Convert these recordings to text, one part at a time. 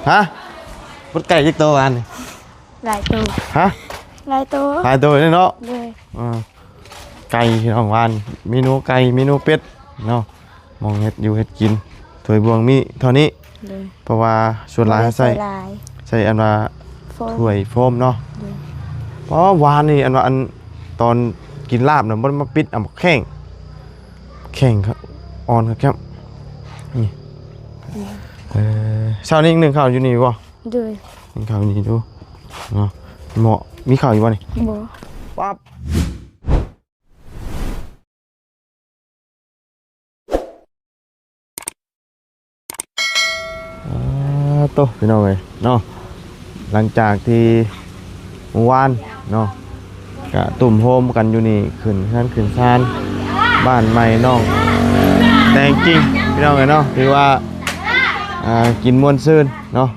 ຮະ ໝົດໄກ່ຈັກໂຕວານນີ້? ຫຼາຍໂຕ. ຮະ? ຫຼາຍໂຕ. ຫຼາຍໂຕເດ້ເນາະ. ໂດຍ. ເອີ ໄກ່ພີ່ນ້ອງວານ ເມນູໄກ່ ເມນູເປັດເນາະ. ໝ່ອງເຮັດຢູ່ເຮັດກິນ ຖ້ວຍບ່ວງມີເທົ່ານີ້. ໂດຍ. ເພາະວ່າສ່ວນຫຼາຍເຮົາໃຊ້ ບໍ່ໄດ້ໃຊ້ຫຼາຍ ໃຊ້ອັນວ່າ ໂຟມ ຖ້ວຍໂຟມເນາະ. ໂດຍ. ເພາະວ່າວານນີ້ອັນວ່າ ອັນຕອນກິນລາບນະ ບໍ່ໄດ້ມາປິດ ເອົາໝາກແຂ້ງ ແຂ້ງອ່ອນຄັກແຄບນີ້. ໂດຍ. ເອີ ເຊົ້ານີ້ໜຶ້ງເຂົ້າຢູ່ນີ້ບໍ່? ໂດຍ. ໜຶ້ງເຂົ້າຢູ່ນີ້ຢູ່ເນາະ. ເໝາະ ມີເຂົ້າຢູ່ບໍ່ນີ້? ບໍ່. ປັບ. ອາ ໂຕ ພີ່ນ້ອງເອີຍເນາະ, ຫຼັງຈາກທີ່ມື້ວານເນາະ ກະຕຸ້ມໂຮມກັນຢູ່ນີ້ ຂຶ້ນເຮືອນຂຶ້ນຊານ ບ້ານໃໝ່ນ້ອງແຕງກິ່ງ ພີ່ນ້ອງເອີຍເນາະ, ຖືວ່າ ອ່າ ກິນມ່ວນຊື່ນເນາະ.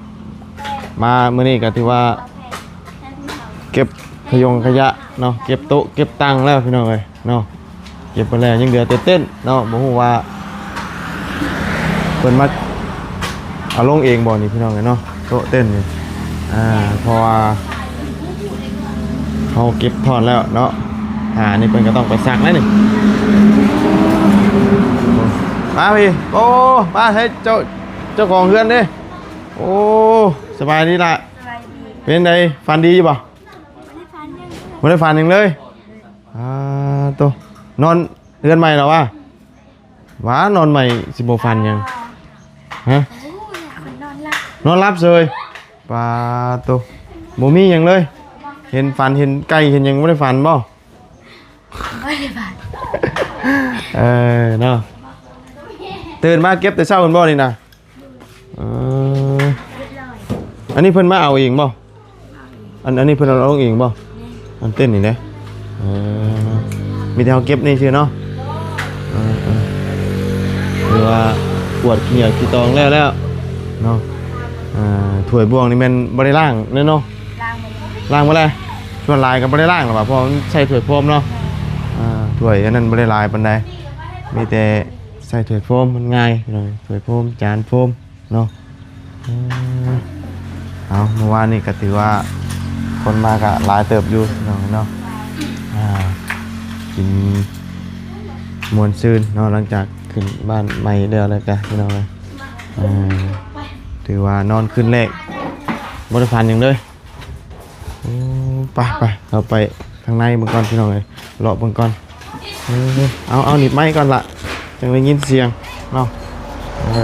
ມາມື້ນີ້ກໍຖືວ່າເກັບຂະຍົງຂະຍະເນາະ, ເກັບໂຕະເກັບຕັ່ງແລ້ວ ພີ່ນ້ອງເອີຍເນາະ, ເກັບໄປແລ້ວ ຍັງເຫຼືອແຕ່ເຕັນເນາະ. ບໍ່ຮູ້ວ່າເພິ່ນມາເອົາລົງເອງບໍ່ນີ້ ພີ່ນ້ອງເອີຍເນາະ, ໂຕະເຕັນນີ້. ອ່າ ເພາະວ່າເຮົາເກັບຖອນແລ້ວເນາະ, ອ່າ ນີ້ເພິ່ນກໍຕ້ອງໄປຊັກແລ້ວນີ້. ມາພີ່ ໂອ້ ມາໃຫ້ເຈົ້າ ເຈົ້າຂອງເຮືອນເດ້. ໂອ້ ສະບາຍດີລະ. ສະບາຍດີ. ເປັນໃດ ຝັນດີຢູ່ບໍ່? ບໍ່ໄດ້ຝັນຫຍັງເລີຍ. ບໍ່ໄດ້ຝັນຫຍັງເລີຍ. ອ່າ ໂຕ ນອນເຮືອນໃໝ່ແລ້ວຫວາ? ຫວາ ນອນໃໝ່ຊິບໍ່ຝັນຫຍັງ? ຮະ? ໂອ້ຍ ຂ້ອຍນອນຫຼັບ ນອນຫຼັບເສີຍ. ປາໂຕ ບໍ່ມີຫຍັງເລີຍ. ເຫັນຝັນເຫັນໄກ່ເຫັນຫຍັງ ບໍ່ໄດ້ຝັນບໍ່? ບໍ່ໄດ້ຝັນ. ເອີ ເນາະ, ຕື່ນມາເກັບແຕ່ເຊົ້າພຸ້ນບໍ່ນີ້ນະ? ເອີ ອັນນີ້ເພິ່ນມາເອົາເອງບໍ່? ອັນ ອັນນີ້ເພິ່ນເອົາລົງເອງບໍ່? ອັນເຕັນນີ້ເດ້. ເອີ ມີແຕ່ເຮົາເກັບນີ້ຊື່ເນາະ. ເອີ ເອີ ຖືວ່າກວາດຂີ້ເຫຍື້ອຂີ້ຕອງແລ້ວ ແລ້ວເນາະ. ອ່າ ຖ້ວຍບ່ວງນີ້ແມ່ນບໍ່ໄດ້ລ້າງແນ່ເນາະ? ລ້າງໝົດແລ້ວ ລ້າງໝົດແລ້ວ. ສ່ວນຫຼາຍກໍບໍ່ໄດ້ລ້າງແລ້ວວ່າ ເພາະວ່າມັນໃສ່ຖ້ວຍໂຟມເນາະ. ອ່າ ຖ້ວຍອັນນັ້ນບໍ່ໄດ້ຫຼາຍປານໃດ, ມີແຕ່ໃສ່ຖ້ວຍໂຟມ ມັນງ່າຍ ຖ້ວຍໂຟມ ຈານໂຟມ ເນາະ. ເອີ ເອົາ ມື້ວານນີ້ກໍຖືວ່າຄົນມາກໍຫຼາຍເຕີບຢູ່ເນາະ ເນາະ. ອ່າ ກິນມ່ວນຊື່ນເນາະ ຫຼັງຈາກຂຶ້ນບ້ານໃໝ່ແລ້ວ ແລ້ວກະ ພີ່ນ້ອງເອີຍ. ອ່າ ຖືວ່ານອນຄືນແລກ ບໍ່ໄດ້ຝັນຫຍັງເລີຍ. ໂອ້ ໄປ ໄປ ເຮົາໄປທາງໃນເບິ່ງກ່ອນ ພີ່ນ້ອງເອີຍ, ເລາະເບິ່ງກ່ອນ. ເອີ ເອົາ ເອົາໜີບໄມ້ກ່ອນລະ ຈັ່ງໄດ້ຍິນສຽງເນາະ. ເອີ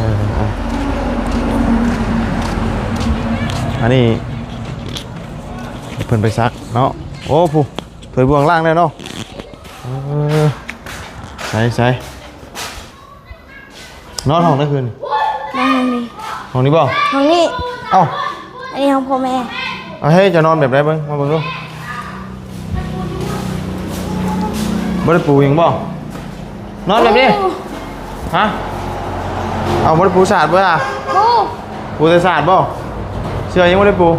ອັນນີ້ເພິ່ນໄປຊັກເນາະ. ໂອ້ ຜູ້ ຖ້ວຍບ່ວງລ້າງແລ້ວເນາະ. ເອີ ໃສ ໃສ ນອນຫ້ອງໃດຄືນ? ນອນຫ້ອງນີ້. ຫ້ອງນີ້ບໍ່? ຫ້ອງນີ້. ເອົ້າ ອັນນີ້ຫ້ອງພໍ່ແມ່. ເອົາ ເຮີ້ຍ ຈະນອນແບບໃດເບິ່ງ ມາເບິ່ງດູ. ບໍ່ໄດ້ປູຫຍັງບໍ່? ນອນແບບນີ້. ຮະ? ເອົາ ບໍ່ໄດ້ປູສາດບໍ່ລະ? ປູ ປູແຕ່ສາດບໍ່? ເສື່ອຍັງບໍ່ໄດ້ປູ.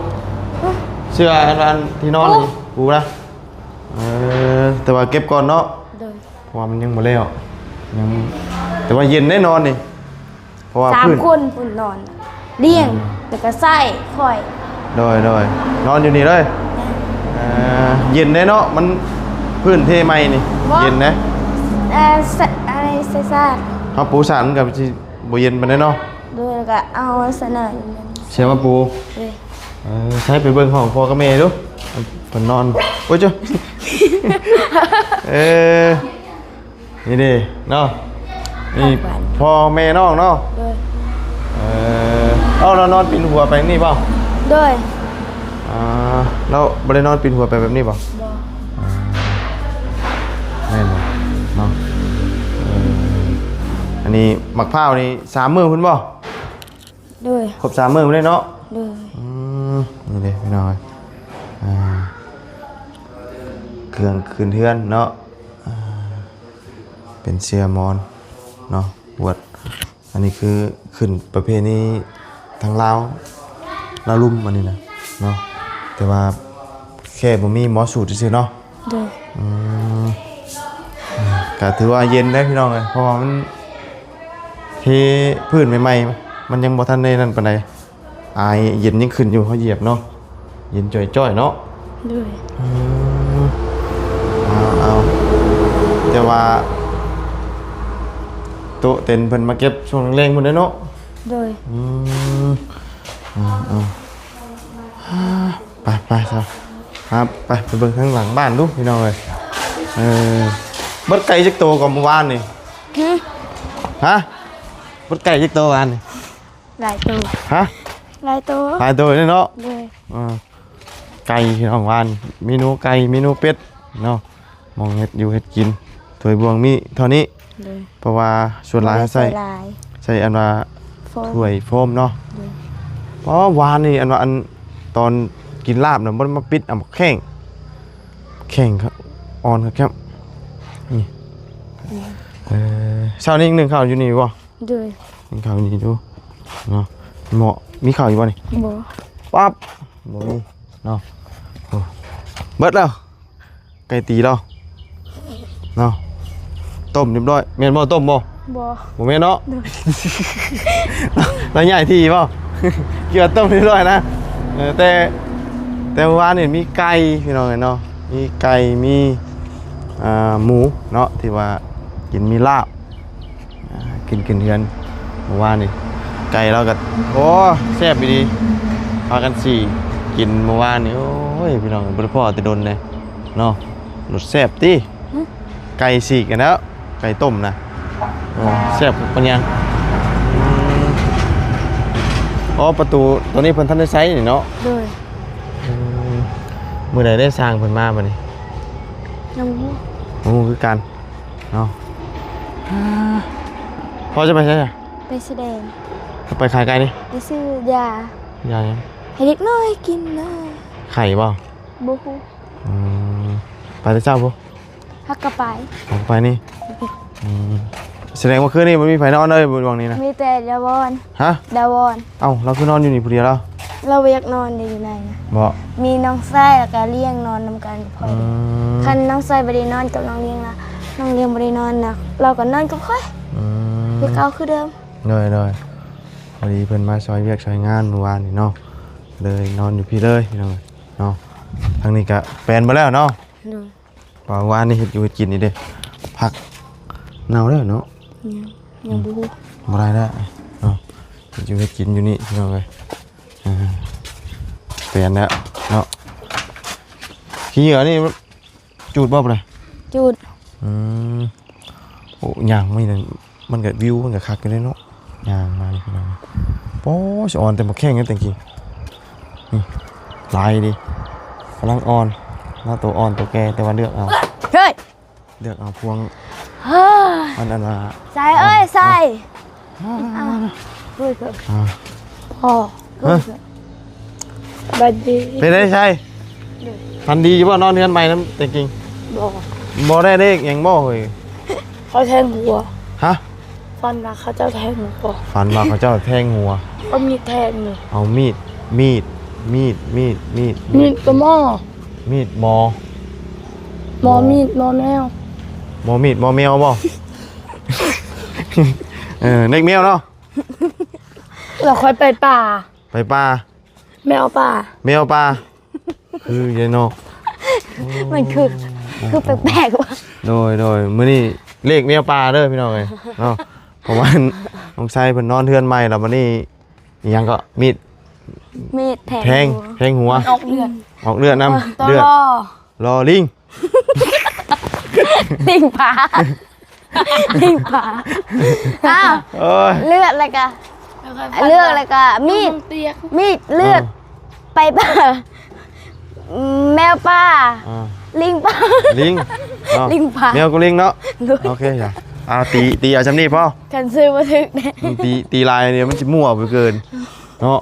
ເສື່ອອັນ ອັນທີ່ນອນນີ້ ປູລະ. ເອີ ແຕ່ວ່າເກັບກ່ອນເນາະ. ໂດຍ. ເພາະວ່າມັນຍັງບໍ່ແລ້ວ ຍັງ ແຕ່ວ່າເຢັນແນ່ນອນນີ້ ເພາະວ່າ ສາມຄົນພຸ້ນນອນ ລ້ຽງ ອືມ ແລ້ວກໍໃຊ້ຂ້ອຍ. ໂດຍ ໂດຍ ນອນຢູ່ນີ້ເລີຍ. ເອີ ເຢັນແນ່ເນາະ ມັນພື້ນເທໃໝ່ນີ້. ບໍ່ ເຢັນເດ້. ເອີ ສະ ອັນນີ້ໃສ່ສາດ ເຮົາປູສາດມັນກໍຊິບໍ່ເຢັນປານໃດເນາະ. ໂດຍ ແລ້ວກໍເອົາສະໜານ ເສຍມາປູ. ໂດຍ. ເອີ ໃຊ້ໄປເບິ່ງຫ້ອງພໍ່ກັບແມ່ດູ ເພິ່ນນອນ. ໂອ້ຍ ເຈົ້າ ເອີ ນີ້ເດ້ເນາະ ນີ້ພໍ່ແມ່ນ້ອງເນາະ. ໂດຍ. ເອີ ເອົາ ລາວນອນປິ່ນຫົວໄປນີ້ບໍ່? ໂດຍ. ອ່າ ລາວບໍ່ໄດ້ນອນປິ່ນຫົວໄປແບບນີ້ບໍ່? ບໍ່. ອ່າ ແມ່ນບໍ່ເນາະ? ເອີ ອັນນີ້ໝາກພ້າວນີ້ສາມມື້ພຸ້ນບໍ່? ໂດຍ. ຄົບສາມມື້ພຸ້ນເດ້ເນາະ? ໂດຍ. ອືມ ນີ້ເດ້ພີ່ນ້ອງເອີຍ ອ່າ ເຄື່ອງຂຶ້ນເຮືອນເນາະ ອ່າ ເປັນເສື່ອໝອນເນາະ ບວດ. ອັນນີ້ຄືຂຶ້ນປະເພນີທາງລາວ ລາວລຸ່ມອັນນີ້ນະເນາະ ແຕ່ວ່າແຄ່ບໍ່ມີໝໍສູດຊື່ໆເນາະ. ໂດຍ. ອືມ ກະຖືວ່າເຢັນໄດ໋ພີ່ນ້ອງເອີຍ ເພາະວ່າມັນເທພື້ນໃໝ່ໆ ມັນຍັງບໍ່ທັນໄດ້ນັ້ນປານໃດ. ອາຍເຢັນຍັງຂຶ້ນຢູ່ ເຮົາຢຽບເນາະ ເຢັນຈ່ອຍໆເນາະ. ໂດຍ. ເອີ ເອົາໆ ແຕ່ວ່າໂຕະເຕັນເພິ່ນມາເກັບຊ່ວງແລງໆພຸ້ນເດ້ເນາະ. ໂດຍ. ອືມ ເອົາໆ ໄປ ໄປຊະ ໄປ ໄປເບິ່ງທາງຫຼັງບ້ານດູພີ່ນ້ອງເອີຍ. ເອີ ເບິດໄກ່ຈັກໂຕກວ່າມື້ວານນີ້? ຫຶ? ຮະ? ເບິດໄກ່ຈັກໂຕວານນີ້? ຫຼາຍໂຕ. ຮະ? ຫຼາຍໂຕ. ຫຼາຍໂຕເດ້ເນາະ. ໂດຍ. ເອີ ໄກ່ພີ່ນ້ອງ ວານເມນູໄກ່ ເມນູເປັດເນາະ. ໝ່ອງເຮັດຢູ່ເຮັດກິນ ຖ້ວຍບ່ວງມີເທົ່ານີ້. ໂດຍ. ເພາະວ່າສ່ວນຫຼາຍເຮົາໃຊ້ ໃຊ້ອັນວ່າໂຟມ ຖ້ວຍໂຟມເນາະ. ໂດຍ. ເພາະວານນີ້ອັນວ່າ ອັນຕອນກິນລາບນະ ບໍ່ໄດ້ມາປິດເອົາໝາກແຂ້ງ ແຂ້ງອ່ອນຄັກແຄບນີ້. ໂດຍ. ເອີ ເຊົ້ານີ້ໜຶ້ງເຂົ້າຢູ່ນີ້ບໍ່? ໂດຍ. ໜຶ້ງເຂົ້າຢູ່ນີ້ດູເນາະ. ເໝາະ ມີເຂົ້າຢູ່ບໍ່ນີ້? ບໍ່. ປັບ ບໍ່ມີເນາະ. ໂອ້ ເບິດແລ້ວ ໄກ່ຕີລາວເນາະ. ຕົ້ມຮຽບຮ້ອຍ ແມ່ນບໍ່? ຕົ້ມບໍ່? ບໍ່. ບໍ່ແມ່ນເນາະ. ໂດຍ. ລາວຍ້າຍທີ່ບໍ່? ຄິດວ່າຕົ້ມຮຽບຮ້ອຍນະ. ເອີ ແຕ່ ແຕ່ມື້ວານນີ້ມີໄກ່ພີ່ນ້ອງເອີຍເນາະ ມີໄກ່ ມີ ອ່າ ໝູເນາະ ທີ່ວ່າກິນ ມີລາບ ອ່າ ກິນຂຶ້ນເຮືອນມື້ວານນີ້. ໄກ່ລາວກໍ ໂອ້ ແຊບອີ່ຫຼີ ພາກັນສີ້ກິນມື້ວານນີ້. ໂອ້ຍ ພີ່ນ້ອງ ບໍ່ໄດ້ພໍ້ແຕ່ດົນເດ້ເນາະ. ລົດແຊບຕິ? ຫຶ? ໄກ່ສີ້ກັນແລ້ວ ໄກ່ຕົ້ມນະ. ໂອ້ ແຊບປານຫຍັງ. ອືມ ອໍ ປະຕູໂຕນີ້ເພິ່ນທັນໄດ້ໃຊ້ນີ້ເນາະ. ໂດຍ. ອືມ ມື້ໃດໄດ້ຊ່າງເພິ່ນມາບັດນີ້? ຍັງບໍ່ຮູ້ ບໍ່ຮູ້ຄືກັນເນາະ. ພໍ່ຈະໄປໃສ? ໄປສະແດງ. ໄປຂາຍໄກ່ນີ້? ໄປຊື້ຢາ. ຢາຫຍັງ? ໃຫ້ເດັກນ້ອຍກິນນະ. ໄຂ້ບໍ່? ບໍ່ຮູ້. ອືມ ໄປແຕ່ເຊົ້າພຸ້ນ? ຫາກະໄປ ຫາກະໄປນີ້. ອືມ ສະແດງວ່າຄືນນີ້ບໍ່ມີໃຜນອນເລີຍ ບ່ອນນີ້ນະ? ມີແຕ່ດາວອນ. ຮະ? ດາວອນ. ເອົ້າ ລາວຄືນອນຢູ່ນີ້ຜູ້ດຽວລາວ? ລາວບໍ່ຢາກນອນເດ້ຢູ່ໃນນະ. ບໍ່? ມີນ້ອງຊາຍ ແລ້ວກະລ້ຽງນອນນຳກັນກັບຂ້ອຍ. ອືມ ຄັນນ້ອງຊາຍບໍ່ໄດ້ນອນກັບນ້ອງລ້ຽງລະ ນ້ອງລ້ຽງບໍ່ໄດ້ນອນນະ ລາວກໍນອນກັບຂ້ອຍ. ອືມ ຄືເກົ່າຄືເດີມ. ໂດຍໆ ພໍດີເພິ່ນມາຊ່ອຍວຽກຊ່ອຍງານມື້ວານນີ້ເນາະ ເລີຍນອນຢູ່ພີ້ເລີຍພີ່ນ້ອງເນາະ. ທາງນີ້ກະແປນເບິດແລ້ວເນາະ. ໂດຍ. ວ່າວານນີ້ເຮັດຢູ່ເຮັດກິນນີ້ເດ້ ຜັກເນົ່າແລ້ວເນາະ. ຍັງ ຍັງບໍ່ຮູ້ ບໍ່ໄດ້ແລ້ວເນາະ. ເຮັດຢູ່ເຮັດກິນຢູ່ນີ້ພີ່ນ້ອງເອີຍ. ອ່າ ເປັນແລ້ວເນາະ. ຂີ້ເຫຍື້ອນີ້ຈູດບໍ່ປະນະ? ຈູດ. ອືມ ໂອ້ ຍ່າງມານີ້ ມັນກະວິວມັນກະຄັກຢູ່ເດ້ເນາະ ຍ່າງມານີ້ພີ່ນ້ອງ. ໂອ້ ສະອອນແຕ່ໝາກແຂ້ງເດ້ແຕ່ກີ້. ນີ້ ຫຼາຍເດ້ ກຳລັງອ່ອນເນາະ ໂຕອ່ອນໂຕແກ່ ແຕ່ວ່າເລືອກເອົາ ເຮີ້ຍ ເລືອກເອົາພວງ ເຮີ້ຍ ມັນອັນວ່າ ໃສ່ເອີຍ ໃສ່ ອ່າ ອ່າ ເຮີ້ຍ ອ່າ ພໍ່ ເຮີ້ຍ ບັດດີ ເປັນໄດໃສ່? ໂດຍ. ຝັນດີຢູ່ບໍ່? ນອນເຮືອນໃໝ່ນຳແຕ່ກິງ? ບໍ່. ບໍ່ໄດ້ເລກຫຍັງບໍ່ເຮີ້ຍ? ເຂົາແທງຫົວ. ຮະ? ຝັນວ່າເຂົາເຈົ້າແທງຫົວ. ຝັນວ່າເຂົາເຈົ້າແທງຫົວ. ເອົາມີດແທງນີ້. ເອົາມີດ ມີດ ມີດ ມີດ ມີດ ມີດ ມີດກໍໝໍ. ມີດໝໍ. ໝໍມີດ ໝໍແມວ. ໝໍມີດ ໝໍແມວບໍ່? ເອີ ເລກແມວເນາະ. ແລ້ວຂ້ອຍໄປປ່າ. ໄປປ່າ. ແມວປ່າ ແມວປ່າ ຄືຢູ່ເນາະ. ມັນຄື ຄືແປກໆວ່າ. ໂດຍ ໂດຍ ມື້ນີ້ເລກແມວປ່າເດີພີ່ນ້ອງເອີຍເນາະ. ເພາະວ່ານ້ອງໄຊເພິ່ນນອນເຮືອນໃໝ່ແລ້ວ ບັດນີ້ອີ່ຫຍັງກໍ ມີດ ມີດແທງ ແທງຫົວ ແທງຫົວ ອອກເລືອດ ອອກເລືອດນຳ. ເອີ ເລືອດ ລໍລິງ ລິງຜາ ລິງຜາ. ອ້າວ ໂອ້ຍ ເລືອດແລ້ວກະ ເລືອດແລ້ວກະມີດ ມີດເລືອດ ເອີ ໄປປ່າ ແມວປ່າ ອ່າ ລິງປ່າ ລິງເນາະ ລິງຜາ ແມວກັບລິງເນາະ. ໂດຍ ໂອເຄຈ້ະ. ອ່າ ຕີ ຕີເອົາຊ່ຳນີ້ພໍ. ຄັນຊື່ບໍ່ຖືກເດ້ ອືມ ຕີ ຕີຫຼາຍນີ້ມັນຊິມົ່ວໄປເກີນເນາະ.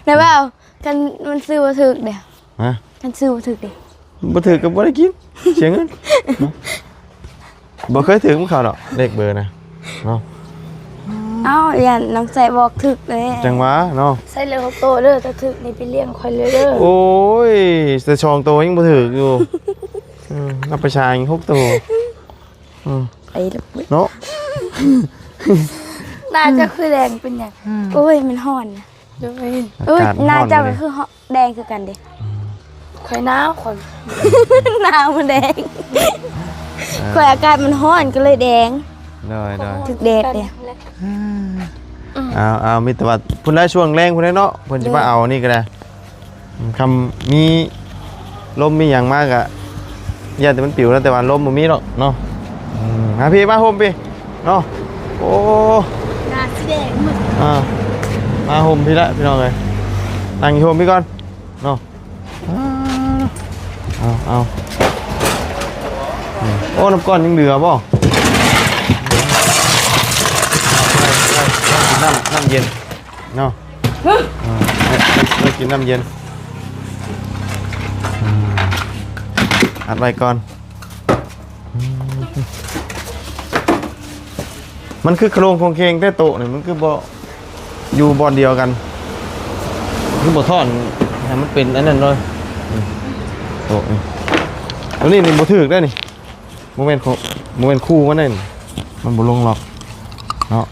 ນາຍບ່າວ ຄັນມັນຊື້ບໍ່ຖືກເດ້. ຮະ? ຄັນຊື້ບໍ່ຖືກເດ້. ບໍ່ຖືກກໍບໍ່ໄດ້ກິນ ເສຍເງິນ. ບໍ່ເຄີຍຖືກນຳເຂົາດອກ ເລກເບີນະເນາະ. ເອົ້າ ຢ້ານນ້ອງໃສ່ບອກຖືກເດ້. ຈັ່ງຫວາເນາະ. ໃສ່ເລີຍຫົກໂຕເດີ ຖ້າຖືກນີ້ໄປລ້ຽງຂ້ອຍເລີຍເດີ. ໂອ້ຍ ແຕ່ສອງໂຕຍັງບໍ່ຖືກຢູ່. ອືມ ນັບໄປຊາຍຫົກໂຕ. ອືມ ໄປເນາະ. ໜ້າເຈົ້າຄືແດງເປັນຫຍັງ? ອືມ ໂອ້ຍ ມັນຮ້ອນ. ໂດຍ ອາກາດຮ້ອນ ໜ້າເຈົ້າກໍຄືແດງຄືກັນເດ້. ອືມ ຂ້ອຍໜາວ ຂ້ອຍ ໜາວມັນແດງ. ເອີ ຂ້ອຍອາກາດມັນຮ້ອນກໍເລີຍແດງ. ໂດຍໆ ຖືກແດດເດ້. ອືມ ເອົາໆ ມີແຕ່ວ່າພຸ້ນແຫຼະ ຊ່ວງແລງພຸ້ນແຫຼະເນາະ ເພິ່ນຊິມາເອົານີ້ກໍໄດ້. ຄຳມີລົມມີຫຍັງມາກະຢ້ານແຕ່ມັນປິວນະ ແຕ່ວ່າລົມບໍ່ມີດອກເນາະ. ອືມ ມາພີ່ ມາຮົ່ມພີ່ເນາະ. ໂອ້ ໜ້າຊິແດງໝົດ. ອ່າ ມາຮົ່ມພີ່ລະ ພີ່ນ້ອງເອີຍ ນັ່ງຢູ່ຮົ່ມພີ່ກ່ອນເນາະ. ອ່າ ເອົາໆ ອືມ ໂອ້ ນ້ຳກ້ອນຍັງເຫຼືອບໍ່? ກິນນ້ຳ ນ້ຳເຢັນເນາະ. ເອີ ໄດ້ ໄດ້ກິນນ້ຳເຢັນ. ອືມ ອັດໄວ້ກ່ອນ. ອືມ ມັນຄືໂຄງໂຄງເຄງແທ້ໂຕະນີ້ ມັນຄືບໍ່ຢູ່ບ່ອນດຽວກັນ ຄືບໍ່ຖອນໃຫ້ມັນເປັນອັນນັ້ນເລີຍ. ອືມ ໂຕະນີ້ ໂຕະນີ້ນີ້ບໍ່ຖືກເດ້ນີ້. ບໍ່ແມ່ນຂອງ ບໍ່ແມ່ນຄູ່ມັນເດ້ນີ້ ມັນບໍ່ລົງລັອກເນາະ.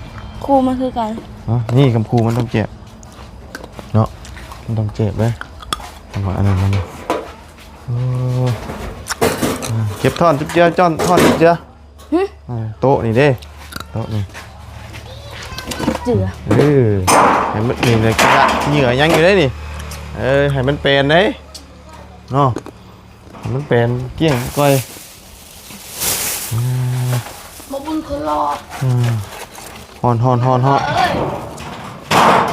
ຄູ່ມັນຄືກັນເນາະ. ນີ້ຄຳຄູ່ມັນຕ້ອງແຈບເນາະ ມັນຕ້ອງແຈບເດ້. ເພາະວ່າອັນນັ້ນມັນ ໂອ້ ເກັບຖອນຈຸບເຈືອ ຈ້ອນຖອນຈຸບເຈືອ. ຫຶ ເອີ ໂຕະນີ້ເດ້ ໂຕະນີ້ ເຈືອ. ເອີ ໃຫ້ມັນ ນີ້ແຫຼະ ເຫຍື່ອຍັງຢູ່ເດ້ນີ້. ເອີ ໃຫ້ມັນແປນເດ້ເນາະ. ໃຫ້ມັນແປນກ້ຽງກ່ອຍ. ອ່າ ບໍ່ບຸນຄືຫຼໍ່. ອ່າ ຮ້ອນໆໆໆ.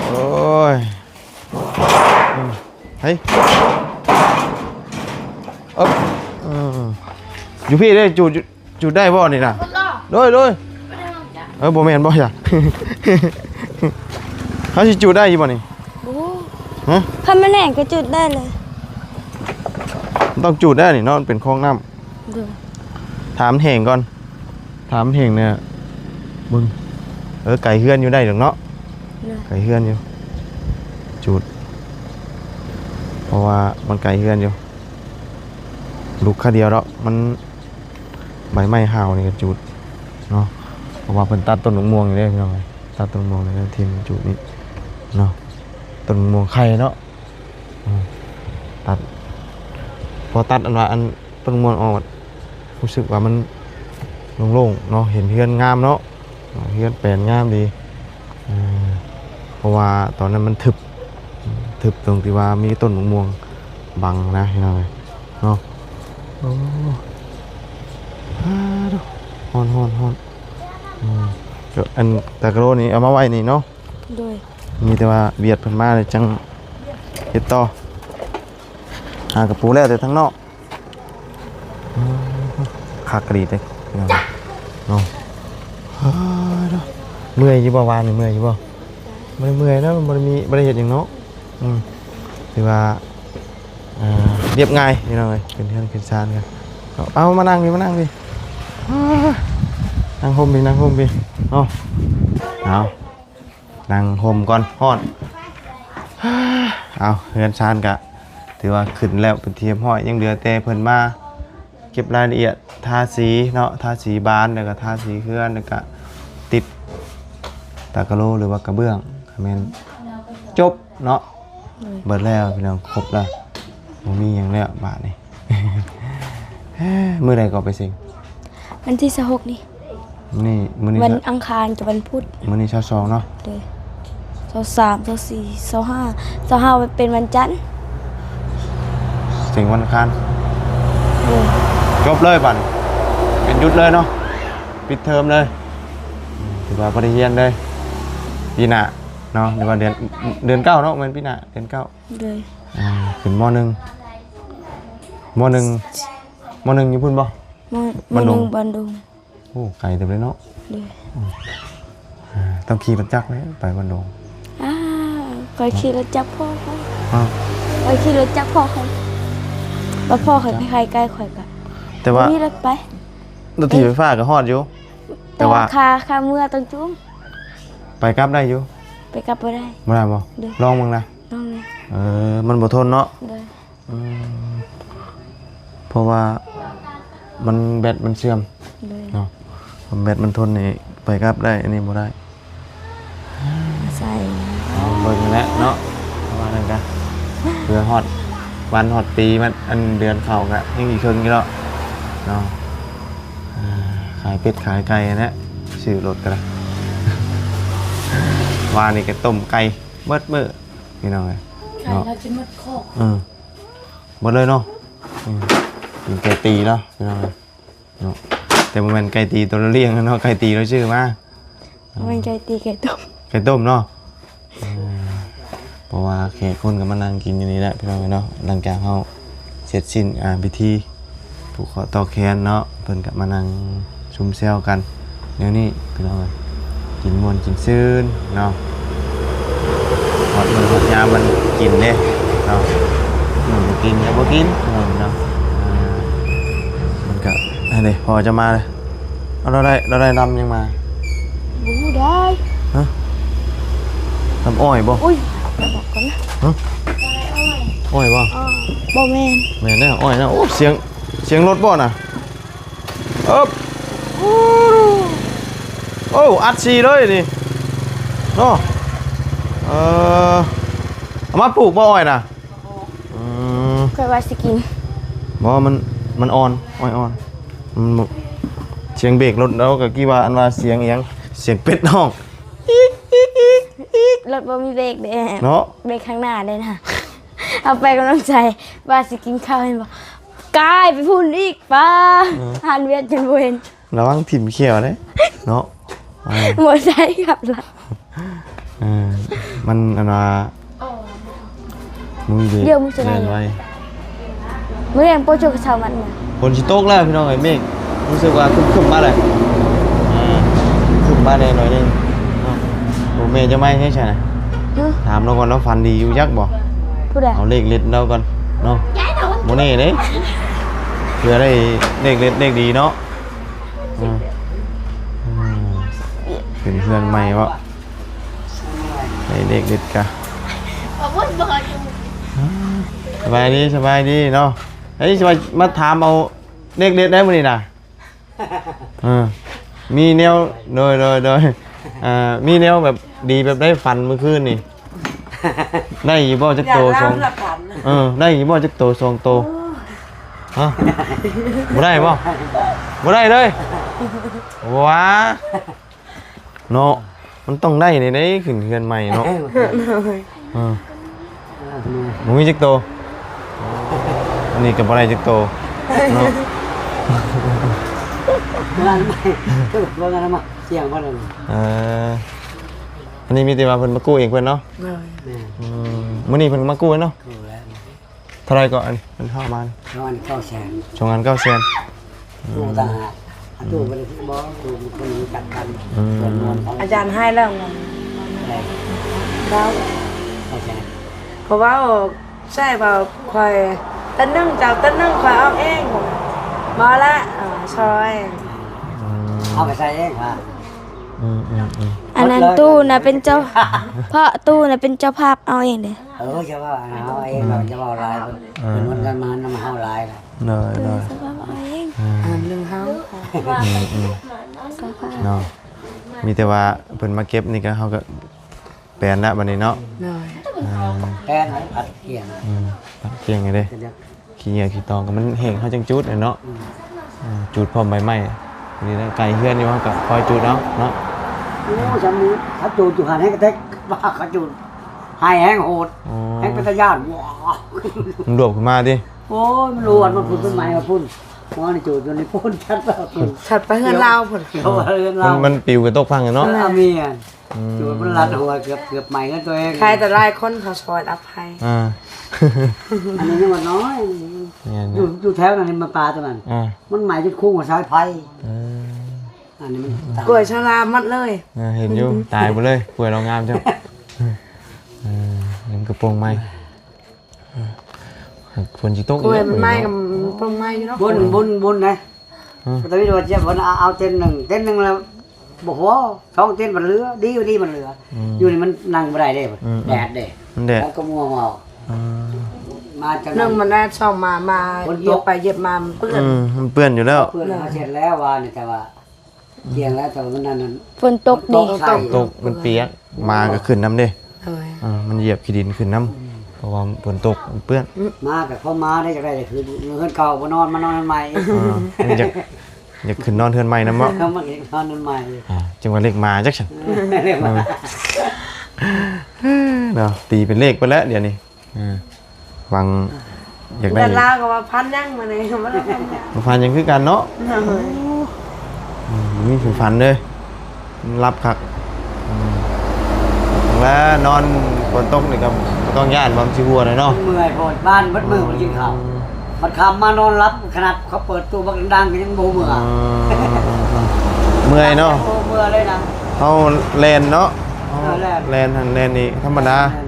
ເອີຍ ໂອ້ຍ ອືມ ເຮີ້ຍ ເອີບ ເອີ ຢູ່ພີ້ເດ້ ຈູດ ຈູດໄດ້ບໍ່ນີ້ນະ? ໂດຍໆ. ເອີ ບໍ່ແມ່ນບໍ່ ຢາກ ເຮົາຊິຈູດໄດ້ຢູ່ບໍ່ນີ້? ບໍ່ຮູ້. ຮະ? ຄັນມັນແຫ້ງກໍຈູດໄດ້ເລີຍ. ມັນຕ້ອງຈູດໄດ້ນີ້ເນາະ ມັນເປັນຄອງນ້ຳ. ໂດຍ. ຖ້າມັນແຫ້ງກ່ອນ ຖ້າມັນແຫ້ງແລ້ວເບິ່ງ. ເອີ ໄກເຮືອນຢູ່ ໄດ້ດອກເນາະ. ໂດຍ. ໄກເຮືອນຢູ່ ຈູດ ເພາະວ່າມັນໄກເຮືອນຢູ່. ລຸກຄາດຽວດອກ ມັນ ໃບໄມ້ຫາວນີ້ກໍຈູດເນາະ ເພາະວ່າເພິ່ນຕັດຕົ້ນໝາກມ່ວງນີ້ເດ້ ພີ່ນ້ອງເອີຍ. ຕັດຕົ້ນໝາກມ່ວງນີ້ ຖິ້ມຈູດນີ້ເນາະ ຕົ້ນໝາກມ່ວງໄຂ່ເນາະ. ອືມ ຕັດ ພໍຕັດອັນວ່າອັນຕົ້ນມ່ວງອອກ ຮູ້ສຶກວ່າມັນໂລ່ງໆເນາະ ເຫັນເຮືອນງາມເນາະ ເຮືອນແປນງາມດີ. ເອີ ເພາະວ່າຕອນນັ້ນມັນທຶບ ທຶບຕົງທີ່ວ່າມີຕົ້ນໝາກມ່ວງບັງນະ ພີ່ນ້ອງເອີຍເນາະ. ໂອ້ ອາ ຮ້ອນໆໆ. ອືມ ອັນຕາກະໂລນີ້ເອົາມາໄວ້ນີ້ເນາະ. ໂດຍ. ມີແຕ່ວ່າວຽດເພິ່ນມາແລ້ວຈັ່ງເຮັດຕໍ່. ຫາກະປູແລ້ວແຕ່ທາງນອກ. ອືມ ຄັກອີ່ຫຼີເດ້ ພີ່ນ້ອງເນາະ. ເອີ ເມື່ອຍຢູ່ບໍ່ ວານນີ້ເມື່ອຍຢູ່ບໍ່? ບໍ່ໄດ້ເມື່ອຍນະ ມັນບໍ່ໄດ້ມີ ບໍ່ໄດ້ເຮັດຫຍັງເນາະ. ອືມ ຖືວ່າ ອ່າ ລຽບງ່າຍ ພີ່ນ້ອງເອີຍ ເປັນເຮືອນເປັນຊານກັນ. ເອົາ ມານັ່ງພີ້ ມານັ່ງພີ້ ນັ່ງຮົ່ມພີ້ ນັ່ງຮົ່ມພີ້ເນາະ. ເອົາ ນັ່ງຮົ່ມກ່ອນ ຮ້ອນ. ເອົາ ເຮືອນຊານກະຖືວ່າຂຶ້ນແລ້ວເປັນທີ່ຮຽບຮ້ອຍ ຍັງເຫຼືອແຕ່ເພິ່ນມາເກັບລາຍລະອຽດ ທາສີເນາະ ທາສີບານ ແລ້ວກະທາສີເຮືອນ ແລ້ວກະຕິດຕາກະໂລ ຫຼືວ່າກະເບື້ອງ ກະແມ່ນຈົບເນາະ. ໂດຍ. ເບິດແລ້ວພີ່ນ້ອງ ຄົບແລ້ວ ບໍ່ມີຫຍັງແລ້ວບາດນີ້. ມື້ໃດກໍໄປເສັງ? ວັນທີຊາວຫົກນີ້. ມື້ນີ້ ມື້ນີ້ ວັນອັງຄານກັບວັນພຸດ. ມື້ນີ້ຊາວສອງເນາະ. ໂດຍ. ຊາວສາມ ຊາວສີ່ ຊາວຫ້າ ຊາວຫ້າເປັນວັນຈັນ ເສັງວັນອັງຄານ. ໂດຍ. ຈົບເລີຍບາດນີ້ ເປັນຢຸດເລີຍເນາະ ປິດເທີມເລີຍ. ຖືວ່າບໍ່ໄດ້ຮຽນເລີຍ ປີໜ້າເນາະ ຫຼືວ່າເດືອນ ເດືອນເກົ້າເນາະ ແມ່ນປີໜ້າ ເດືອນເກົ້າ. ໂດຍ. ອ່າ ຂຶ້ນ ມໍໜຶ່ງ ມໍໜຶ່ງ ມໍໜຶ່ງຢູ່ພຸ້ນບໍ່? ມໍ ມໍໜຶ່ງ ບ້ານດົງ ບ້ານດົງ. ໂອ້ ໄກເຕີບເລີຍເນາະ. ໂດຍ. ອ່າ ຕ້ອງຂີ່ລົດຈັກເລີຍໄປບ້ານດົງ. ອ່າ ຂ້ອຍຂີ່ລົດຈັກພໍ່ຂ້ອຍ. ຮະ? ຂ້ອຍຂີ່ລົດຈັກພໍ່ຂ້ອຍ ວ່າພໍ່ຂ້ອຍໄປຂາຍໄກ່ ຂ້ອຍກະ ແຕ່ວ່າມີລົດໄປ ລົດຖີບໄຟຟ້າກໍຮອດຢູ່ ແຕ່ວ່າ ແຕ່ວ່າຄ່າ ຄ່າເມືອຕ້ອງຈູງ. ໄປກັບໄດ້ຢູ່? ໄປກັບບໍ່ໄດ້. ບໍ່ໄດ້ບໍ່? ໂດຍ. ລອງເບິ່ງນະ. ລອງນະ. ເອີ ມັນບໍ່ທົນເນາະ. ໂດຍ. ອືມ ເພາະວ່າມັນແບັດມັນເສື່ອມ. ໂດຍ. ເນາະ ແບັດມັນທົນນີ້ໄປກັບໄດ້ ອັນນີ້ບໍ່ໄດ້. ໃສ່ ເບິ່ງຫັ້ນແຫຼະເນາະ ນັ້ນກະ ເພື່ອຮອດວັນຮອດປີ ມັນ ອັນເດືອນເຂົ້າກະຍັງອີກເຄິ່ງຢູ່ເນາະ ເນາະ. ອ່າ ຂາຍເປັດຂາຍໄກ່ຫັ້ນແຫຼະ ຊື້ລົດກະໄດ້. ວານນີ້ກະຕົ້ມໄກ່ເບິດມື້ ພີ່ນ້ອງເອີຍ ໄກ່ ເນາະ ລາວຈະໝົດຄອກ ເອີ ເບິດເລີຍເນາະ. ອືມ ກິນໄກ່ຕີລາວ ພີ່ນ້ອງເອີຍ ເນາະ. ແຕ່ບໍ່ແມ່ນໄກ່ຕີໂຕລາວລ້ຽງເນາະ ໄກ່ຕີລາວຊື້ມາ. ບໍ່ແມ່ນໄກ່ຕີ ໄກ່ຕົ້ມ ໄກ່ຕົ້ມເນາະ. ເອີ ເພາະວ່າແຂກຄົນກະມານັ່ງກິນຢູ່ນີ້ແຫຼະ ພີ່ນ້ອງເອີຍເນາະ. ຫຼັງຈາກເຮົາເສັດສິ້ນ ອ່າ ພິທີຜູກຂໍ້ຕໍ່ແຂນເນາະ ເພິ່ນກະມານັ່ງຊຸມແຊວກັນແນວນີ້ ພີ່ນ້ອງເອີຍ ກິນມ່ວນກິນຊື່ນເນາະ. ຮອດມື້ຮອດຍາມມັນກິນເດ້ເນາະ ມື້ບໍ່ກິນກະບໍ່ກິນ ພີ່ນ້ອງເນາະ. ອ່າ ມັນກະ ອັນນີ້ພໍ່ຈະມາເລີຍ. ເອົາ ລາວໄດ້ ລາວໄດ້ລຳຫຍັງມາ? ບໍ່ຮູ້ໄດ໋. ຮະ? ລຳອ້ອຍບໍ່? ອຸ້ຍ ບອກກ່ອນນະ. ຮະ? ອ້ອຍບໍ່? ເອີ ບໍ່ແມ່ນ. ແມ່ນແລ້ວ ອ້ອຍນະ. ໂອ້ ສຽງ ສຽງລົດບໍ່ນະ? ເອີບ ໂອ້ ອັດສີ່ເລີຍນີ້ເນາະ. ເອີ ເອົາມາປູກບໍ່ອ້ອຍນະ? ອືມ ຂ້ອຍວ່າຊິກິນ ບໍ່ ມັນ ມັນອ່ອນ ອ້ອຍອ່ອນ ມັນ ສຽງເບຣກລົດ ລາວກະຄິດວ່າ ອັນວ່າສຽງອີ່ຫຍັງ ສຽງເປັດຮ້ອງ ອີກ ອີກ ອີກ ອີກ ລົດບໍ່ມີເບຣກເດ້ເນາະ ເບຣກຂ້າງໜ້າເດ້ນະ. ເອົາໄປກຳລັງໃຈ ວ່າຊິກິນເຂົ້າ ເຫັນບໍ່ ກາຍໄປພຸ້ນອີກ ປ້າ ເອີ ຫັນວຽດຈົນບໍ່ເຫັນ. ລະວັງຖິ້ມແຂ້ວເດ້ເນາະ. ອ່າ ບໍ່ໃຊ້ຂັບລະ ເອີ ມັນອັນວ່າ ມື້ເດ ດຽວມື້ສະໄນ ແລ່ນໄວ. ມື້ແລງໂປະຈຸກະເຊົາມັນນະ ຝົນຊິຕົກແລ້ວ ພີ່ນ້ອງເອີຍ. ເມກ ຮູ້ສຶກວ່າຄຶ້ມໆມາແລ້ວ ອ່າ ຄຶ້ມມາແດ່ໜ້ອຍໜຶ່ງເນາະ. ໂອ້ ແມ່ຈະມາໃສຊັ້ນນະ? ຮະ? ຖາມລາວກ່ອນ ລາວຝັນດີຢູ່ຈັກບໍ່? ຜູ້ໃດ? ເອົາເລກເດັດລາວກ່ອນເນາະ ບໍ່ແນ່ເດ້ ເພື່ອໄດ້ເລກເດັດເລກດີເນາະ. ອືມ ອືມ ເປັນເຮືອນໃໝ່ເນາະ ໄດ້ເລກເດັດກະ ສະບາຍດີ ສະບາຍດີເນາະ. ເອີຍ ຊິມາ ມາຖາມເອົາເລກເດັດໄດ້ມື້ນີ້ນະ. ເອີ ມີແນວ ໂດຍ ໂດຍ ໂດຍ ເອີ ມີແນວແບບດີແບບໃດ ຝັນມື້ຄືນນີ້ ໄດ້ຢູ່ບໍ່ຈັກໂຕ ສອງ ເອີ ໄດ້ຢູ່ບໍ່ຈັກໂຕ ສອງໂຕ? ຮະ? ບໍ່ໄດ້ບໍ່? ບໍ່ໄດ້ເລີຍ ຫວາ ເນາະ. ມັນຕ້ອງໄດ້ແດ່ເດ້ ຂຶ້ນເຮືອນໃໝ່ເນາະ. ເອີ ບໍ່ມີຈັກໂຕ ອັນນີ້ກະບໍ່ໄດ້ຈັກໂຕເນາະ. ເອີ ອັນນີ້ມີແຕ່ວ່າເພິ່ນມາກູ້ເອງເພິ່ນເນາະ. ອືມ ມື້ນີ້ເພິ່ນມາກູ້ເນາະ. ເທົ່າໃດເກາະ ອັນນີ້ມັນເຂົ້າມານີ້? ສອງອັນເກົ້າແສນ ສອງອັນເກົ້າແສນ. ອືມ ຕູ້ຕ່າງຫາກ ຕູ້ບໍ່ໄດ້ ບໍ່ ຕູ້ມັນຄົນຮູ້ຈັກກັນ. ອືມ ສ່ວນມວນຂອງ ອາຈານໃຫ້ແລ້ວ ເທົ່າໃດ? ເກົ້າ ເກົ້າແສນ. ເພາະວ່າໃຊ້ວ່າຂ້ອຍ ເຕັນໜຶ່ງ ເຈົ້າເຕັນໜຶ່ງ ຂ້ອຍອອກເອງ ບໍ່ລະ ເອີ ຊ່ອຍ. ອືມ ເອົາໄປໃສ່ເອງວ່າ ອືມໆໆ ອັນນັ້ນຕູ້ນະເປັນເຈົ້າ ເພາະຕູ້ນະເປັນເຈົ້າພາບເອົາເອງເດ້. ເອີ ເຈົ້າພາບເອົາເອງ ເຈົ້າເວົ້າຫຼາຍ ເພິ່ນ ເອີ ເພິ່ນມັນກັນມານຳເຮົາຫຼາຍລະ. ໂດຍ ໂດຍ ເຈົ້າພາບເອົາເອງ ອ່າ ອັນເລື່ອງເຮົາ ອືມໆ ເຈົ້າພາບເນາະ. ມີແຕ່ວ່າເພິ່ນມາເກັບນີ້ກະ ເຮົາກະແປນລະບັດນີ້ເນາະ. ໂດຍ ອ່າ ແປນ ຜັດກ້ຽງ ອືມ ຜັດກ້ຽງເດ້. ຂີ້ເຫຍື້ອຂີ້ຕອງກະມັນແຫ້ງ ເຮົາຈັ່ງຈູດເນາະ. ອືມ ອ່າ ຈູດພ້ອມໃບໄມ້ນີ້ແຫຼະ ໃກ້ເຮືອນຢູ່ ເຮົາກະຄ່ອຍຈູດເອົາເນາະ. ໂອ້ ຈຳນີ້ ເຂົາຈູດຢູ່ຫັ້ນແຮງກະແຕກ ວ່າເຂົາຈູດ ໄຫ້ແຮງໂຫດ ອໍ ແຮງເປັນຕາຢ້ານ. ມັນລວບຂຶ້ນມາຕິ? ໂອ້ຍ ມັນລວບ ມັນພຸ້ນ ຕົ້ນໄມ້ມາພຸ້ນ ຫົວນີ້ຈູດຢູ່ນີ້ພຸ້ນ ຊັດໄປພຸ້ນ ຊັດໄປເຮືອນລາວພຸ້ນ. ເອີ ເຮືອນລາວ ມັນ ມັນປິວກະຕົກຝັ່ງເນາະ. ເອີ ແມ່ນ. ອືມ ຈູດມັນລັດຫົວ ເກືອບ ເກືອບໄໝ້ເຮືອນຕົວເອງ. ໃຄແຕ່ຫຼາຍຄົນເຂົາຊ່ອຍອະໄພ. ອ່າ ອັນນີ້ຍັງວ່ານ້ອຍ ແມ່ນ ຢູ່ ຢູ່ແຖວນັ້ນ ມາປາຕົວນັ້ນ ອ່າ ມັນໄໝ້ຈົນຄຸງສາຍໄຟ. ເອີ ອັນນີ້ມັນ ອືມ ກ້ວຍຊະລາໝົດເລີຍ. ເອີ ເຫັນຢູ່ ຕາຍໝົດເລີຍ ກ້ວຍລາວງາມເຈົ້າ. ເອີ ຍັງກະໂປງໃໝ່ ຝົນຊິຕົກ ກ້ວຍມັນໃໝ່ ກະໂປງໃໝ່ຢູ່ເນາະ. ບຸນ ບຸນ ບຸນນະ. ອືມ ຕະວິດວ່າຈະເພິ່ນເອົາ ເຕັນໜຶ່ງ ເຕັນໜຶ່ງລະບໍ່ພໍ ສອງເຕັນມັນເຫຼືອ ດີກວ່າດີມັນເຫຼືອ. ອືມ ຢູ່ນີ້ມັນນັ່ງບໍ່ໄດ້ເດ້ ອືມ ແດດເດ້ ມັນແດດ ແລ້ວກະມົວເມົາ. ອືມ ມາຈາກນັ້ນ ໜຶ່ງມັນແດດ ສອງມາ ມາ ຝົນຕົກ ຢຽບໄປຢຽບມາມັນເປື້ອນ. ອືມ ມັນເປື້ອນຢູ່ແລ້ວ ເປື້ອນ ເຮົາເຊັດແລ້ວວານນີ້ ແຕ່ວ່າ ອືມ ກ້ຽງແລ້ວ ແຕ່ວ່າມັນນັ້ນ ຝົນຕົກເດ້ ຝົນຕົກ ມັນປຽກ ໝາກະຂຶ້ນນຳເດ້. ໂດຍ ເອີ ມັນຢຽບຂີ້ດິນຂຶ້ນນຳ. ອືມ ເພາະວ່າຝົນຕົກເປື້ອນ. ມາກໍພໍມາໄດ້ ຢາກໄດ້ກໍຄືເຮືອນເກົ່າ ບໍ່ນອນ ມານອນເຮືອນໃໝ່. ເອີ ຢາກ ຢາກຂຶ້ນນອນເຮືອນໃໝ່ນຳເນາະ. ເອີ ມານອນເຮືອນໃໝ່. ອ່າ ຈັ່ງວ່າເລກມາຈັກຊັ້ນ. ເອີ ເນາະ ຕີເປັນເລກໄປແລ້ວດຽວນີ້. ເອີ ຫວັງຢາກໄດ້ ເດືອນລາວກໍວ່າພັນຍັງ ມື້ນີ້ກໍບໍ່ໄດ້ພັນຍັງ ບໍ່ພັນຍັງຄືກັນເນາະ. ໂອ້ ອືມ ມີຜູ້ຝັນເດີ ຫຼັບຄັກ. ອືມ ແລ້ວນອນຝົນຕົກນີ້ກໍບໍ່ຕ້ອງຢ້ານວ່າມັນຊິຮົ່ວແລ້ວເນາະ. ເມື່ອຍໂພດ ບ້ານເບິດມື້ບໍ່ໄດ້ກິນເຂົ້າ. ບັດຄ່ຳມານອນຫຼັບ ຂະໜາດເຂົາເປີດຕູ້ບັກດັງໆ ກໍຍັງບໍ່ເມື່ອຍ. ເມື່ອຍເນາະ. ບໍ່ເມື່ອຍເລີຍນະ. ເຮົາແລ່ນເນາະ. ເອີ ແລ່ນ ແລ່ນຫັ້ນແລ່ນນີ້ ທຳມະດາ. ແມ່ນ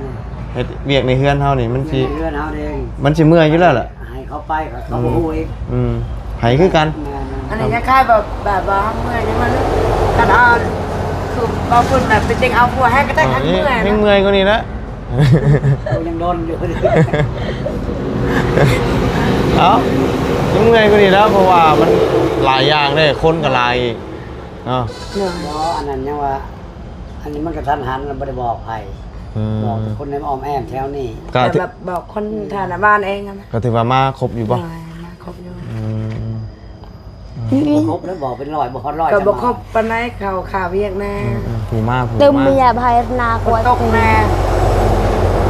ເຮັດວຽກໃນເຮືອນເຮົານີ້ ມັນຊິ ເຮືອນເຮົາເດ້ ມັນຊິເມື່ອຍຢູ່ແລ້ວລະ. ໃຫ້ເຂົາໄປ ເຂົາ ເຂົາບໍ່ຮູ້ອີກ. ອືມ ໃຫ້ຄືກັນ. ແມ່ນໆ. ອັນນີ້ຄ້າຍໆແບບ ແບບວ່າເຮົາເມື່ອຍນີ້ ມັນຄັນເອົາ ຄືເວົ້າພື້ນແບບ ໄປເຕັງເອົາຜົວແຮງກໍໄດ້ ຄັນເມື່ອຍ ແຮງເມື່ອຍກວ່ານີ້ນະ. ໂອ້ ຍັງດົນຢູ່. ເອົ້າ ຍັງເມື່ອຍກວ່ານີ້ແລ້ວ ເພາະວ່າມັນຫຼາຍຢ່າງເດ້ ຄົນກໍຫຼາຍອີກເນາະ. ໂດຍ. ບໍ່ ອັນນັ້ນຍັງວ່າ ອັນນີ້ມັນກະທັນຫັນ ລະບໍ່ໄດ້ບອກໃຜ. ອືມ ບອກແຕ່ຄົນໃນອ້ອມແອ້ມແຖວນີ້ ກະ ແບບບອກຄົນຖານະບ້ານເອງຫັ້ນນະ. ກະຖືວ່າມາຄົບຢູ່ບໍ່? ໂດຍ ມາຄົບຢູ່. ອືມ ບໍ່ຄົບແລ້ວ ບອກເປັນຮ້ອຍ ບໍ່ຮອດຮ້ອຍ ກະບໍ່ຄົບປານໃດ ເຂົາຄາວຽກແນ່. ອືມໆ ຜູ້ມາ ຜູ້ມາ ຕື່ມຢາພາຍນາກວດ ຕົກແນ່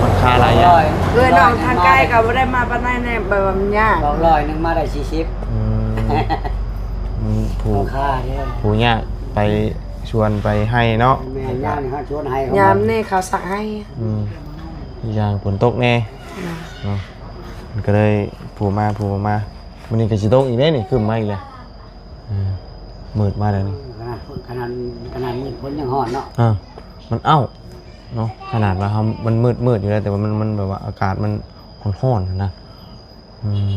ມັນຄາຫຼາຍຢ່າງ. ເອື້ອຍນ້ອງທາງໄກກະບໍ່ໄດ້ມາປານໃດແນ່ ແບບວ່າມັນຍາກ. ບອກຮ້ອຍໜຶ່ງ ມາໄດ້ສີ່ສິບ. ອືມ ອືມ ຜູ້ ເຂົາຄາເດ້ ຜູ້ຍາກໄປ ຊວນໄປໄຮ່ເນາະ. ແມ່ນ ຍາມນີ້ເຂົາຊວນໄຮ່ ຍາມນີ້ເຂົາສັກໄຮ່. ອືມ ອີກຢ່າງຝົນຕົກແນ່ເນາະ ມັນກໍເລີຍຜູ້ມາຜູ້ບໍ່ມາ. ມື້ນີ້ກໍຊິຕົກອີກເດ້ນີ້ ຄຶ້ມມາອີກແລ້ວ. ເອີ ມືດມາແລ້ວນີ້. ຂະໜາດ ຂະໜາດມືດຝົນຍັງຮ້ອນເນາະ. ເອີ ມັນເອົ້າເນາະ ຂະໜາດວ່າເຮົາ ມັນມືດໆຢູ່ແລ້ວ ແຕ່ວ່າມັນ ມັນແບບວ່າອາກາດມັນຮ້ອນໆຫັ້ນນະ. ອືມ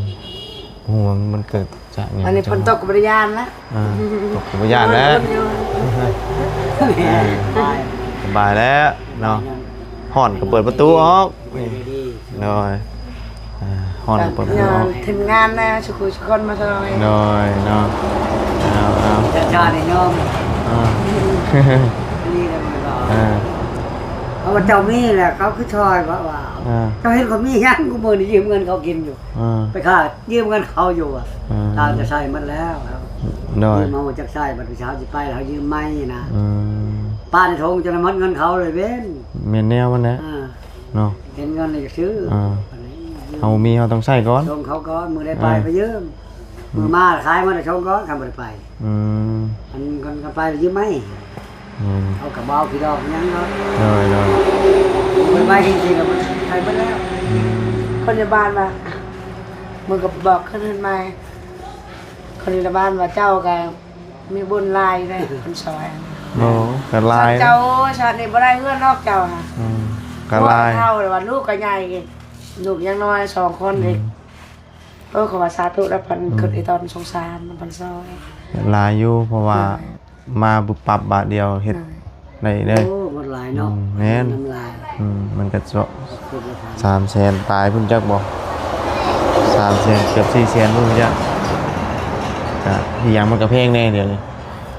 ບໍ່ຮູ້ວ່າມັນເກີດຈາກຫຍັງ. ອັນນີ້ຝົນຕົກກໍບໍ່ໄດ້ຢ້ານລະ. ອ່າ ຕົກກໍບໍ່ຢ້ານແລ້ວ. ສະບາຍແລ້ວເນາະ. ຮ້ອນກໍເປີດປະຕູອອກ. ໂດຍ. ອ່າ ຮ້ອນກໍເປີດປະຕູອອກ. ທີມງານນະ ສຸຂຸສຸຄົນມາຊ່ອຍ. ໂດຍເນາະ. ເອົາ ເອົາ ເຈົ້າຊາຍນີ້ຍອມ. ອ່າ ນີ້ແຫຼະມັນກໍ ອ່າ ເພາະວ່າເຈົ້າມີແຫຼະ ເຂົາຄືຊ່ອຍ ເພາະວ່າ ອ່າ ເຈົ້າເຫັນເຂົາມີຫຍັງ ກູມື້ນີ້ຢືມເງິນເຂົາກິນຢູ່. ອ່າ ໄປຄ້າຢືມເງິນເຂົາຢູ່. ອ່າ ຕ່າງຈະໃຊ້ໝົດແລ້ວ. ໂດຍ. ຢືມເຮົາຈັກໃຊ້ ບັດຜູ້ສາວຊິໄປ ເຮົາຢືມໃໝ່ນະ. ອືມ ປະໃນຖົງຈົນໝົດເງິນເຂົາເລີຍເວັນ. ແມ່ນແນວມັນແຫຼະ. ອ່າ ເນາະ ເຫັນເງິນແລ້ວຢາກຊື້. ອ່າ ເຮົາມີເຮົາຕ້ອງໃຊ້ກ່ອນ ສົ່ງເຂົາກ່ອນ ມື້ໃດໄປ ອ່າ ໄປຢືມ. ອືມ ມື້ມາຂາຍໝົດແລ້ວສົ່ງກ່ອນ ຄັນບໍ່ໄດ້ໄປ. ອືມ ອັນ ຄັນ ຄັນໄປໄປຢືມໃໝ່. ອືມ ເຂົາກໍບໍ່ເອົາຂີ້ດອກຫຍັງເນາະ. ໂດຍໆ ບໍ່ໄປ ໄປເຮັດຈັ່ງຊີ້ລະ ໄປເບິດແລ້ວ. ອືມ ຄົນໃນບ້ານວ່າ ມຶງກໍບອກຄືນໃໝ່ ຄົນໃນບ້ານວ່າເຈົ້າກໍ ມີບຸນຫຼາຍເດ້ ຄົນຊ່ອຍ. ໂອ້ ກໍຫຼາຍ. ເຈົ້າ ຊາດນີ້ບໍ່ໄດ້ເຮືອນນອກເຈົ້າຫະ. ອືມ ກໍຫຼາຍ. ເຖົ້າແລ້ວວ່າລູກກໍໃຫຍ່ອີກ ລູກຍັງນ້ອຍສອງຄົນອີກ. ອືມ ເອີ ເຂົາວ່າສາທຸແລ້ວ ເພິ່ນ ອືມ ຄິດອີຕອນສົງສານນຳເພິ່ນຊ່ອຍ. ຫຼາຍຢູ່ ເພາະວ່າ ໂດຍ ມາປຸບປັບບາດດຽວເຮັດ ໂດຍ ໄດ້ເດີ. ໂອ້ ໝົດຫຼາຍເນາະ. ອືມ ແມ່ນ ອືມ ມັນກໍ ສາມແສນປາຍພຸ້ນຈັກບໍ່ ສາມແສນ ເກືອບສີ່ແສນພຸ້ນຈັກ. ກະອີກຢ່າງມັນກະແພງແດ່ດຽວນີ້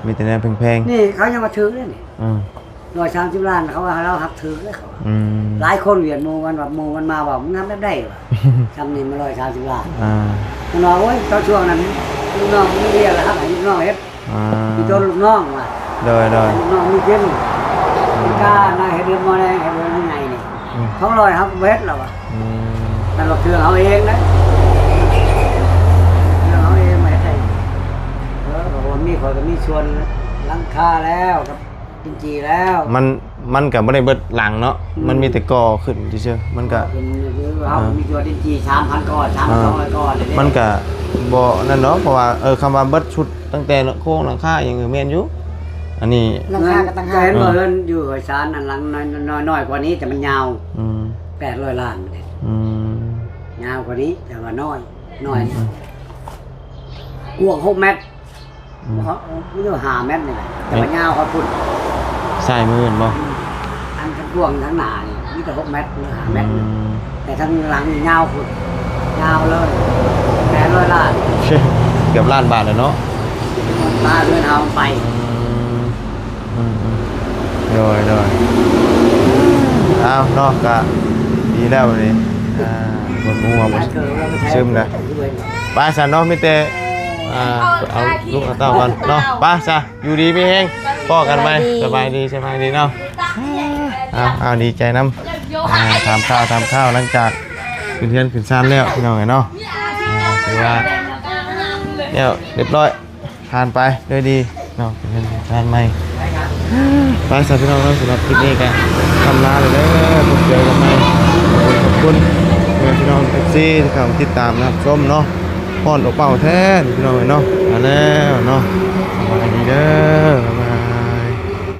ມີແຕ່ແນວແພງໆ. ນີ້ເຂົາຍັງວ່າຖືກເດ້ນີ້. ອືມ ຮ້ອຍສາມສິບລ້ານ ເຂົາວ່າລາວຮັບຖືກເດ້ ເຂົາວ່າ. ອືມ ຫຼາຍຄົນວຽນໝູ່ມັນວ່າ ໝູ່ມັນມາເວົ້າ ມຶງຮັບແນວໃດວະ ຊ່ຳນີ້ມັນຮ້ອຍສາມສິບລ້ານ. ອ່າ ມັນວ່າ ໂອ້ຍ ຕອນຊ່ວງນັ້ນລູກນ້ອງມີວຽກແລ້ວ ຮັບໃຫ້ລູກນ້ອງເຮັດ. ອ່າ ມີຕົວລູກນ້ອງວ່າ. ໂດຍໆ ໃຫ້ລູກນ້ອງມີກິນ. ອືມ ການາເຮັດເຮືອນໝໍແດງ ເຮັດເຮືອນໃຫຍ່ນີ້. ອືມ ສອງຮ້ອຍ ເຮົາກໍບໍ່ເຮັດແລ້ວວ່າ. ອືມ ນັ້ນລະເຄື່ອງເຮົາເອງເດ້ ເຄື່ອງເຮົາເອງມາເຮັດໄດ້. ເອີ ເພາະວ່າມີ ຂ້ອຍກໍມີສ່ວນຫຼັງຄາແລ້ວກັບດິນຈີ່ແລ້ວ. ມັນ ມັນກໍບໍ່ໄດ້ເບິດຫຼັງເນາະ. ອືມ ມັນມີແຕ່ກໍ່ຂຶ້ນຊື່ໆ ມັນກໍ ກໍ່ຂຶ້ນຄືເຮົາ ອ່າ ມີຕົວດິນຈີ່ສາມພັນກ້ອນ ສາມພັນສອງຮ້ອຍກ້ອນເດ້. ມັນກໍບໍ່ນັ້ນດອກ ເພາະວ່າ ເອີ ຄຳວ່າເບິດຊຸດ ຕັ້ງແຕ່ໂຄງຫຼັງຄາອີ່ຫຍັງ ເອີ ແມ່ນຢູ່. ອັນນີ້ຫຼັງຄາກໍຕ່າງຫາກ. ເຫັນບໍ່ ເຮືອນຢູ່ຫ້ວຍຊານ ອັນຫຼັງນ້ອຍໆ ນ້ອຍກວ່ານີ້ ແຕ່ມັນຍາວ. ອືມ ແປດຮ້ອຍລ້ານເດ້. ອືມ ຍາວກວ່ານີ້ ແຕ່ວ່ານ້ອຍ ນ້ອຍ. ອືມ ກວ້າງຫົກແມັດ. ອືມ ມັນຢູ່ຫ້າແມັດນີ້ແຫຼະ ແຕ່ວ່າຍາວຮອດພຸ້ນ. ຊ້າຍມືແມ່ນບໍ່? ອືມ ອັນກວ້າງທາງໜ້ານີ້ມີແຕ່ຫົກແມັດ ຫຼືຫ້າແມັດ. ອືມ ແຕ່ທາງຫຼັງນີ້ຍາວພຸ້ນ ຍາວເລີຍ. ແປດຮ້ອຍລ້ານ ເກືອບລ້ານບາດແລ້ວເນາະ ມາເຮືອນເຮົາໄປ. ອືມ ອືມໆ ໂດຍໆ ເອົາເນາະ ກະດີແລ້ວບັດນີ້. ອ່າ ບໍ່ຮູ້ວ່າບໍ່ຊຶມນະ. ໄປຊະເນາະ ມີແຕ່ ອ່າ ເອົາລູກເອົາເຕົ້າກ່ອນເນາະ. ໄປຊະ ຢູ່ດີມີແຮງ ພໍ້ກັນໃໝ່. ສະບາຍດີ ສະບາຍດີເນາະ. ເອົາ ເອົາ ດີໃຈນຳ ອ່າ ຖາມຂ່າວ ຖາມຂ່າວ ຫຼັງຈາກຂຶ້ນເຮືອນຂຶ້ນຊານແລ້ວ ພີ່ນ້ອງເອີຍເນາະ. ອ່າ ຖືວ່າແລ້ວ ລຽບຮ້ອຍ ຜ່ານໄປດ້ວຍດີເນາະ ເປັນເຮືອນເປັນຊານໃໝ່. ໄປຊະພີ່ນ້ອງເນາະ ສຳລັບຄລິບນີ້ກໍຄຳລາແລ້ວເດີ ພົບເຈີກັນໃໝ່. ຂອບຄຸນພໍ່ແມ່ພີ່ນ້ອງ ເອັຟຊີ ທີ່ເຂົ້າມາຕິດຕາມຮັບຊົມເນາະ. ຮ້ອນອົບເອົ້າແທ້ພີ່ນ້ອງເອີຍເນາະ. ມາແລ້ວເນາະ ສະບາຍດີເດີ.